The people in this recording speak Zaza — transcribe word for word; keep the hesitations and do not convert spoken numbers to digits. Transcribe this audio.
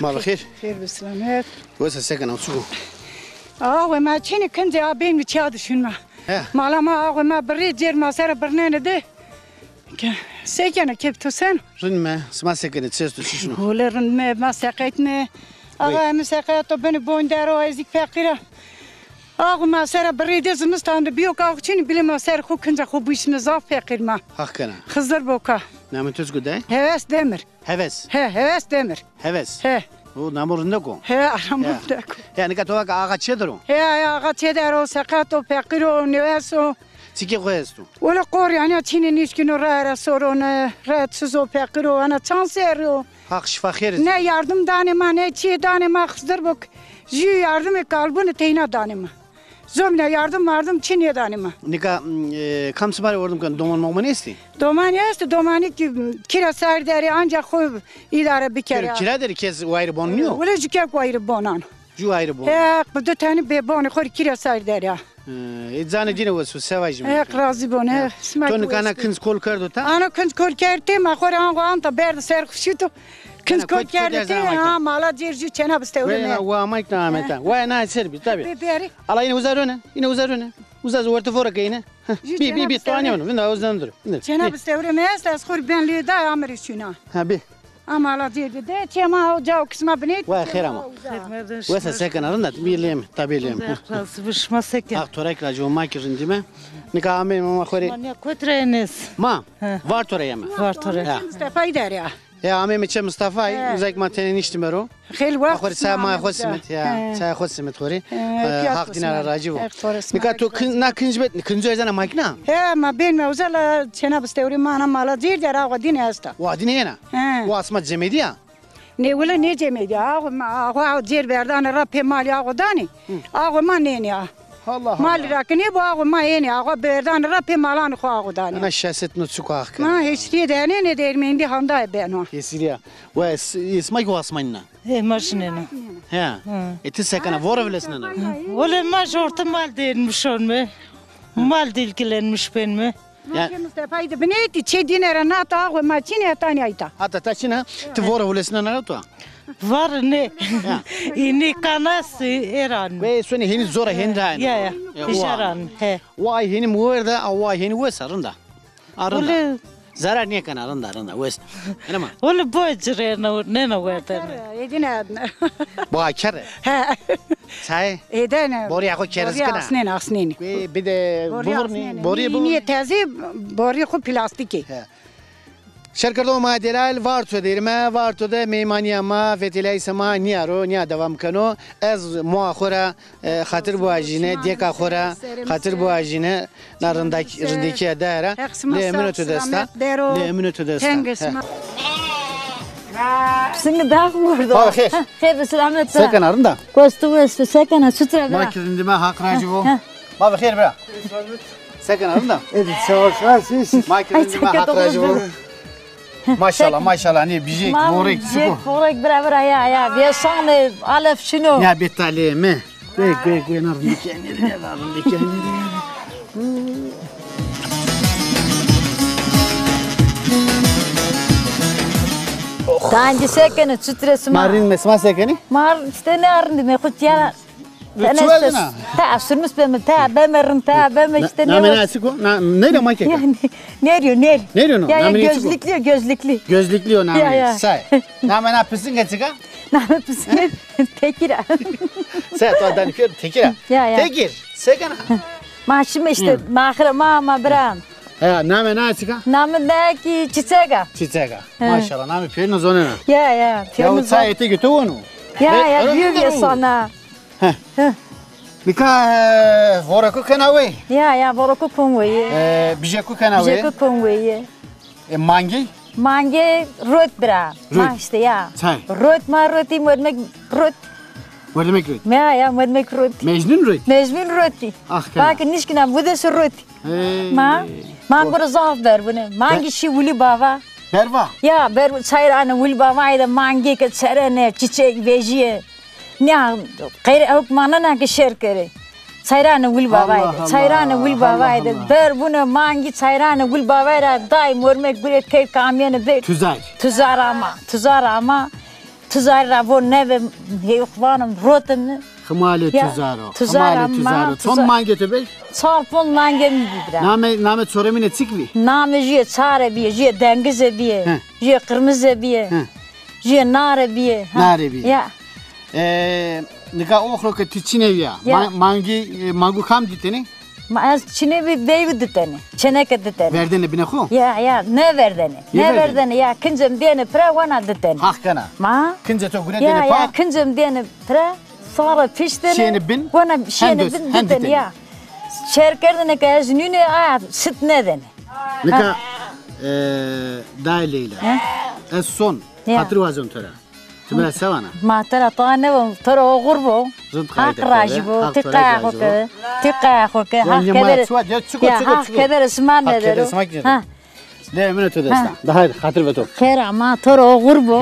Ma bi xêr. Xêr bi selamet. Wesa se kena, çik o? Awe ma çinî, kincê a bên mi çiya dişûn ma. He. Mala ma awe ma birrê, cêr ma sera birnenê de. Ke, se kena, keyf to sen? Rind me, sima se kenê, çi esto, çi şino? Wele rind me, ma seqet me. Axa, emi seqet o, bini bon der o, ez kî feqîr a. Axa ma sera birrê de zimistan de bîyo ke axa çinî, bilê ma ser xo kinca xo bişîme, zaf feqîr ma. Haq kena. Xizir Boka. Namê to çik o dayê? Heves Demir. Heves. He, Heves Demir. Heves. He. O namo rindek o. He, namo rindek o. Ya, nika to va ke axa çêder o? He, he, axa çêder o, seqet o, feqîr o, nêwes o. Çikê xo esto? Wele qor yanî, çinî nîşkîno, ra ra soronê, rahatsiz o, feqîr o, ana çand serrî o. Haq şifa xêr. Ne yardim danê ma, ne çîyê danê ma, Xizir Bok. Jû yardimê kalbûnî teyna danê ma. Zomîna yardim mardim çi nêdanê ma. Nika, m, e, kam sima rê werdim keno, doman moman estî? Domanî estî, domanî kî, m, kira sar der ê, ancak xo îdare bikerî. Kira der ê, kes wayîrê bon nîyo? Wele jû kek wayîrê bonan. Jû wayîrê bon. He, bi di tenî bêbonê xo rê kira sar der ê. He, ê canê dîne wes bo, se vajîme. Heq razî bo, ne. He. Sima to nika na kinc kol kerdo ta? Ana kinc kol kerd tê, ma xo rê ango anta berde ser xo şîto. Kinc kol kerd tê, ha, mala cêr jû çêna bistewrê me. Wa mayk na ameta. Wa na ser bî, tabî. Bê, bê arê. Ala îne uza rone, îne uza rone. Uza zî werte fora ke îne. Bî, bî, bî, to anîya vînda, uza dur. Çêna bistewrê me est, ez xo rê ben lê da, amire şûna. Ha, bî. Ama ala cêr de, de, çê ma o ca o kisma binê. Wa xêr ama. Wesa se kena, rind a, bî lê mi, tabî lê mi. Haq razî bo, şima se kena? Haq to ra kî razî bo, ma kî rindîme. Nika ameyme ma xo rê. Ma nîya kot ra enê? Ma? He. Varto ra yeme. Varto ra. Ya. Mustafayî der ya. Ya, ameyme çê Mustafayî, uzak ma tenê niştîme ro. Xêl wext. Ma xo rê çaya ma xo simit ya. He. Çaya xo simit xo rê. He, e, Haq dîna ra racî bo. Nika to kin-, na kinc bet, kinco ez ana makîna? He, ma bên me uza la çêna bistewrê ma ana mala cêr der, awa dîne esta. Wa dîne yena? He. Wa sima cemedî ya? Nê, wele nê cemedî ya. Awa ma, awa cêr berdane ra pê malî awa danê. Awa ma nênê ya. Allah Allah. Malî ra ke nêbo, awa ma ênê, awa berdane ra pê malanê xo awa danê. Ana şeset no çik o Haq kena. Ma hêşrîye de enêne de, ermendî handayê beno. Hêşrîye. Wa es-, esma kî wasmanîna. He, ma şinena. He. Hı. E ti se kena, vore vilesnena? Wele ma jortê mal de enmiş ûn me. Mal de ilgilenmiş bên me. Ya. Ma ke Mustafayî de binêtî, çê dîne ra nata, awe ma çinê, hetanî ayta. Hata ta çina, ti vore vilesnena to? Var ne? Ya. Înî kanas êran. Ve sonê hênî zora hênî ra. Ya, ya. Ya, îşaran, he. Vay hênî mi werde, a vay hênî wesa, rind a. A, rind a. Wele. Zarar nêkena, rind a, rind a, wes. Ene ma. Wele boy cirê ne, ne, ne werdene. Edine. Boy kere. He. Çay. Edene. Borîya xo keriz kena. Asnên, asnên. Kuê bide bivurnî, borî bivurnî. Nîye tezî, borî xo plastîkî. He. Şerkerdoxê ma delal, Varto der îme, Varto de meymanîya ma, fetelîyayîşê ma nîya ro, nîya dewam keno. Ez moa xo ra, e, xatir biwajîne, dêka xo ra xatir biwajîne, na rindakî-, rindekîya daye ra. Lê emino to dest a. Lê emino to dest a. He. Pisingî dax wurdo. Ha, xêr. Ha, xêr bi selamet. Se kena, rind a? Kostu westu, se kena, çitur a bira? Ma kî rindîme, Haq racî bo. Ha, ha. Ma bi xêr bira. Se kena, rind a? Edi, sağ ol, sağ ol, siz. Ma kî rindîme, Haq racî bo. Maşallah, maşallah, nê bijêk, vorêk, çik o? Bijêk, vorêk, bira, bira, ya, ya, vêsanê, alef çin o. Ya, bê talê mi. Guê, guê, guê, na rindî kenî, na rindî kenî. Tancî se kenê, çitur ê sima? Ma rind me, sima se kenê? Ma îşte ne rindî me, xo tîya. Çi werdina? Te sürmüş beme, te beme rind, te beme îşte ne. Namê na çik o? Na, nêrî yo ma keka? Ya, ne-, nêrî yo, nêrî. Nêrî yo no? Ya, ya, namê çik o? Gözlüklü yo, gözlüklü. Gözlüklü yo namê. Ya, ya. Say. Namê na pisingê çik a? Namê pisingê Tekir a. Say, to danî pêro Tekir a. Ya, ya. Tekir, se kena? Ma şîme îşte, ma axire ma, ma bira. He, namê na çik a? Namê na kî Çiçek a. Çiçek a. He. Maşallah, namê pêrîne zonena. Ya, ya, pêrîne zonena. Ya, o çayê teke to wono? Ya, ya, bîyo vêsana. He. He. Nika, e, voreko kena wey? Ya, ya, voreko kon wey. E, bijeko kena wey? Bijeko kon wey. E, mangê? Mangê rot bira. Rot. Ma îşte ya. Çay. Rot ma rotî, merdimek rot. Merdimek rot. Ya, ya, merdimek rot. Mecnun rot. Mecnun rotî. Ah, kena. Bak, nişkîna, bu da şu rot. Hey. Ma, mango ra zaf bervune. Mangî şî Wilî Bava. Berva? Ya, ber, çayranê Wilî Bavayî de mangî ke çerene, çiçek vejîye. Nîya, qeyr ewk manena ke şer kerê. Çayranê Wilî Bavayî de. Allah, Allah, çayranê Wilî Bavayî de. Allah, Allah. Bervune mangî çayranê Wilî Bavayî ra day mormek guret key kamyene be. Tuzar. Tuzar ama, tuzar ama. Tuzar ra vo neve heywanim rotim. Ximalê Ya, tuzaro, tuzar ximalê ama tuzaro. Çond tuzar- mange to bey? Çar pon mange mi bî bira. Name, name çoremîne çik bî? Name jüye çare bîye, jüye dengize bîye, Hı. jüye qirmize bîye, Hı. jüye nare bîye. Ha. Nare bîye. Ya. E, nika oxro ke ti çinê vîya. Ya. Ma-, mangi, e, mangu kam ditenê? Ma ez çinê vî beyvî ditenê. Çeneke ditenê. Verdene bine xo? Ya, ya, ne verdene. Ne Ne verdene? verdene ya, kincem dêne pira wana ditenê. Haq kena. Ma? Kince to gure Ya, dêne ya, pa? kincem dêne pira, sonra piştene. Şiyene bin, Wana hem şiyene döz, bin hem ditenê ditenê. ya. Çer kerdene ke ez nüne a sit nedene. Nika, e, day Leyla. He? Ez son. Ya. Xatir wazon to ra. Ti mi ra se vana? Ma to ra to ne vo, to ra oxir bo. Rind Haq qayde rajî kere, bo, Haq ti to ra qaya rajî xo bo. ke, ti qaya xo ke, Ya, Haq ya, ma keder, çuwa, ya, çuko, ya, çuko, Haq çuko. keder sima Haq keder nedero. sima keder. Ha. Le, emine to Ha. desta. Da haydi, xatir ve to. Xêr ama, to ra oxir bo.